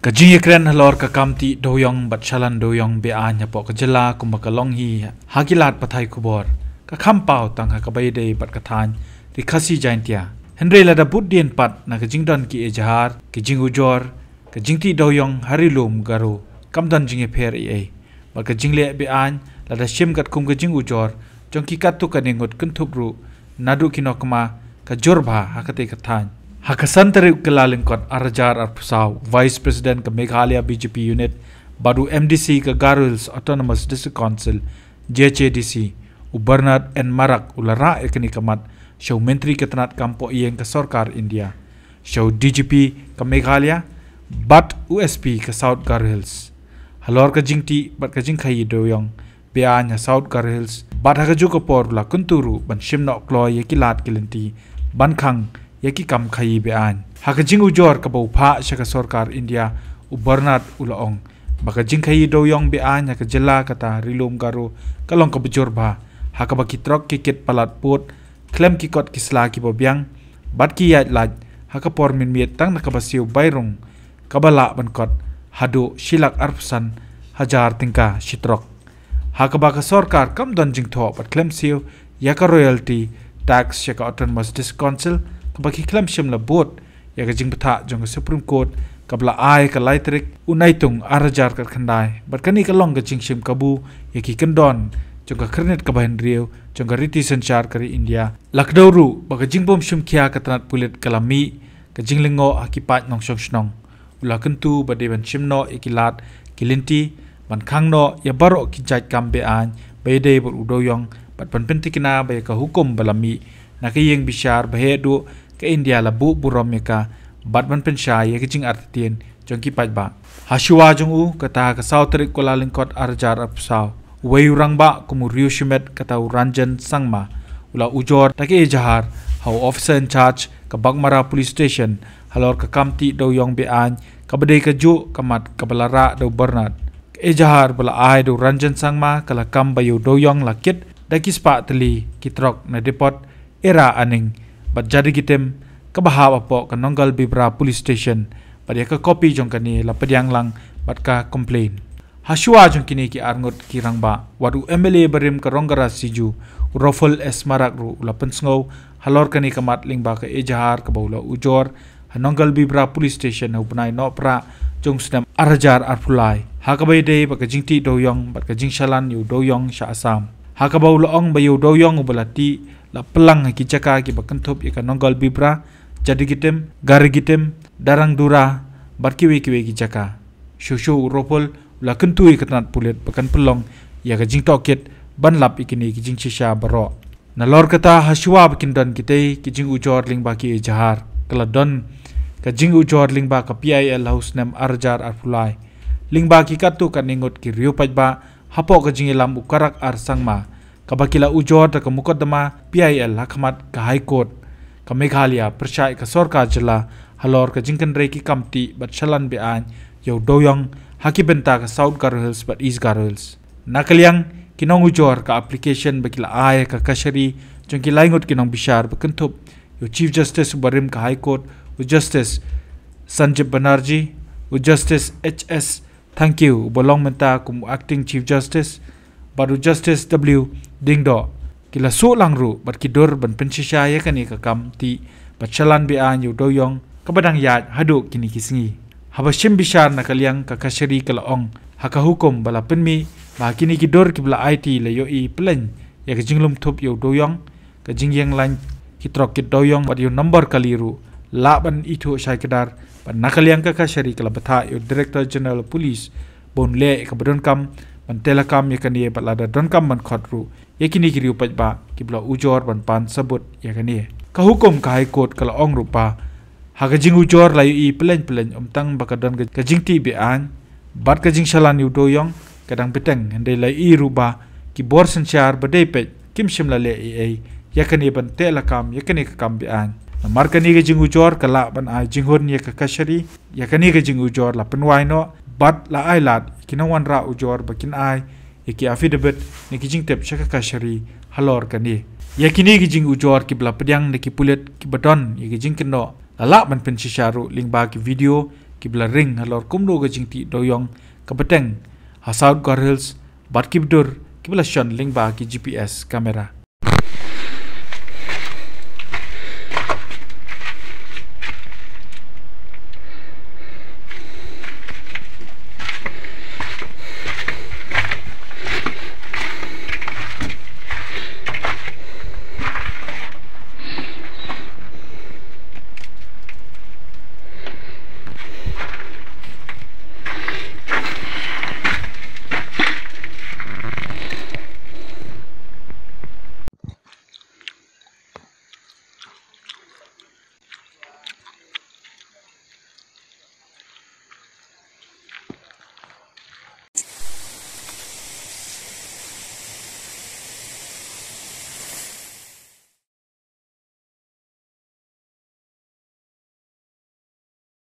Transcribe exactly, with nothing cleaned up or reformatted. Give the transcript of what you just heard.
Ka jingïakren halor ka kam tih dewïong bad shalan dewïong be-aiñ hapoh ka jylla kumba ka long hi ha ki lad pathai khubor, ka kham paw tang ha kaba ïadei bad ka thaiñ Ri Khasi Jaiñtia. Hynrei lada bud dien pat na ka jingdon ki ejahar, ki jingujor, ka jingtih dewïong ha Ri Lum Garo kam don jingïapher ei ei. Bad ka jingleh be-aiñ lada shim katkum ka jingujor jong ki katto katne ngut kynthup ruh naduh ki nongkma ka jur bha ha katei ka thaiñ. Ha ka san tarik Kyllalyngkot ar hajar arphew saw, Vice President ka Meghalaya B J P Unit bad u M D C ka Garo Hills Autonomous District Council, G H A D C, u Bernard N Marak u la rah ïa kane ka mat sha u Myntri ka tnat kam poh ïing ka sorkar India, sha u D G P ka Meghalaya bad u S P ka South Garo Hills halor ka jingtih bad ka jingkhaïi dewïong be-aiñ ha South Garo Hills, bad ha kajuh ka por u la kyntu ruh ban shim noh kloi ïa ki lad ki lynti ban khang ïa ki kam khaïi be-aiñ. Ha ka jingujor kaba u phah sha ka sorkar India, u Bernard u la ong ba ka jingkhaïi dewïong be-aiñ ha ka jylla kata Ri Lum Garo ka long kaba jur bha, ha kaba ki trok ki kit palat pud khlem ki kot ki sla kiba biang bad ki ïaid lait ha ka por mynmiet tang na kaba siew bai rung kaba lah ban kot haduh shi lak arphew san hajar tyngka shi trok, ha kaba ka sorkar kam don jingthoh bad khlem siew ïa ka royalty tax sha ka Autonomous District Council, kaba ki khlem shym la bud ïa ka jingbthah jong ka Supreme Court kaba la ai ha ka lai tarik u Naitung ar hajar khatkhyndai. Bad kane ka long ka jingshim kabu ïa ki kyndon jong ka khyrnit kaba hynriew jong ka riti synshar ka ri India. La kdew ruh ba ka jingbym shim khia ka tnat pulit ka la mih ka jinglyngngoh ha ki paid nongshong shnong. U la kyntu ba dei ban shim noh ïa ki lad ki lynti ban khang noh ïa baroh ki jait kam be-aiñ ba ïadei bad u dewïong, bad ban pyntikna ba ïa ka hukum ba la mih na ka ïing bishar ba heh duh ka India la buh burom ïa ka, bad ban pynshai ïa ka jingartatien jong ki paidbah. Ha shuwa jong u, kata ha ka saw tarik Kyllalyngkot ar hajar arphew saw, uwei u rangbah kum u riewshimet kata u Ranjan Sangma u la ujor da ka ejahar ha u officer in charge ka Baghmara Police Station halor ka kam tih dewïong be-aiñ kaba dei kajuh ka mat kaba la rah da u Bernard. Ka ejahar ba la ai da u Ranjan Sangma ka la kam ba ïa u dewïong la kit da ki spah tylli ki trok na depot Era Aning bad Jadigitim kaba hap hapoh ka Nonggal Bibra Police Station, bad ïa ka kopi jong kane la pdiang lang bad ka complaint. Ha shuwa jong kine ki arngut ki rangbah, wat u M L A barim ka Rongara Siju, u Rofel S Marak ruh u la pynsngew halor kane ka mat lyngba ka ejahar kaba u la ujor ha Nonggal Bibra Police Station ha u bnai Nohprah jong u snem ar hajar arphew lai, ha kaba ïadei bad ka jingtih dewïong bad ka jingshalan ïa u dewïong sha Assam. Ha kaba u la ong ba ïa u dewïong uba la tih la pynlang ha ki jaka kiba kynthup ïa ka Nonggal Bibra, Jadigitim, Garigitim, Darangdura bad kiwei kiwei ki jaka. Shuh shuh u Rofel u la kyntu ïa ka tnat pulit ba kan pynlong ïa ka jingtohkit ban lap ïa kine ki jingshisha baroh. Nalor kata, ha shuwa ba kin don kitei ki jingujor lyngba ki ejahar, ka la don ka jingujor lyngba ka P I L ha u snem ar hajar arphew lai lyngba ki katto katne ngut ki riew paidbah hapoh ka jingïalam u Karak R Sangma, kaba ki la ujor da ka mukotduma P I L ha khmat ka High Court ka Meghalaya pyrshah ïa ka sorkar jylla halor ka jingkynrei ki kam tih bad shalan be-aiñ ïa u dewïong ha ki bynta ka South Garo Hills bad East Garo Hills. Na ka liang ki nongujor, ka application ba ki la ai ha ka kashari jong ki lai ngut ki nongbishar ba kynthup ïa u Chief Justice uba rim ka High Court, u Justice Sanjib Banerjee, u Justice H S Thangkhiew uba long mynta kum u Acting Chief Justice, bad u Justice W Diengdoh, ki la suh lang ruh bad ki dur ban pynshisha ïa kane ka kam tih bad shalan be-aiñ ïa u dewïong kaba dang ïaid haduh kine ki sngi. Haba shim bishar na ka liang ka kashari ka la ong ha ka hukum ba la pynmih ba ha kine ki dur kiba la aiti la ïohi pyllein ïa ka jinglum thup ïa u dewïong, ka jingïeng lain ki trok kit dewïong bad ïa u nombor kali ruh lah ban ithuh shai kdar. Bad na ka liang ka kashari ka la bthah ïa u Director General Police ba un leh ïa kaba donkam ban teh lakam ïa kane, bad lada donkam ban khot ruh ïa kine ki riew paidbah kiba la ujor ban pan sabut ïa kane. Ka hukum ka High Court ka la ong ruh ba ha ka jingujor la ïohi pyllein pyllein ym tang ba ka don ka, ka jingtih be-aiñ bad ka jingshalan ïa u dewïong ka dang bteng, hynrei la ïohi ruh ba ki bor synshar ba dei peit kim shym la leh ei ei ïa kane ban teh lakam ïa kane ka kam be-aiñ. Namar kane ka jingujor ka lah ban ai jinghun ïa ka kashari ïa kane ka jingujor la pynwai noh bad la ai lad ïa ki nongwanrah ujor ba kin ai ïa ki affidavit ne ki jingtip sha ka kashari halor kane. Ïa kine ki jingujor kiba la pdiang da ki pulit kiba don ïa ki jingkynnoh la lah ban pynshisha ruh lyngba ki video kiba la ring halor kumno ka jingtih dewiong ka bteng ha South Garo Hills bad ki bdur kiba la shon lyngba ki G P S camera.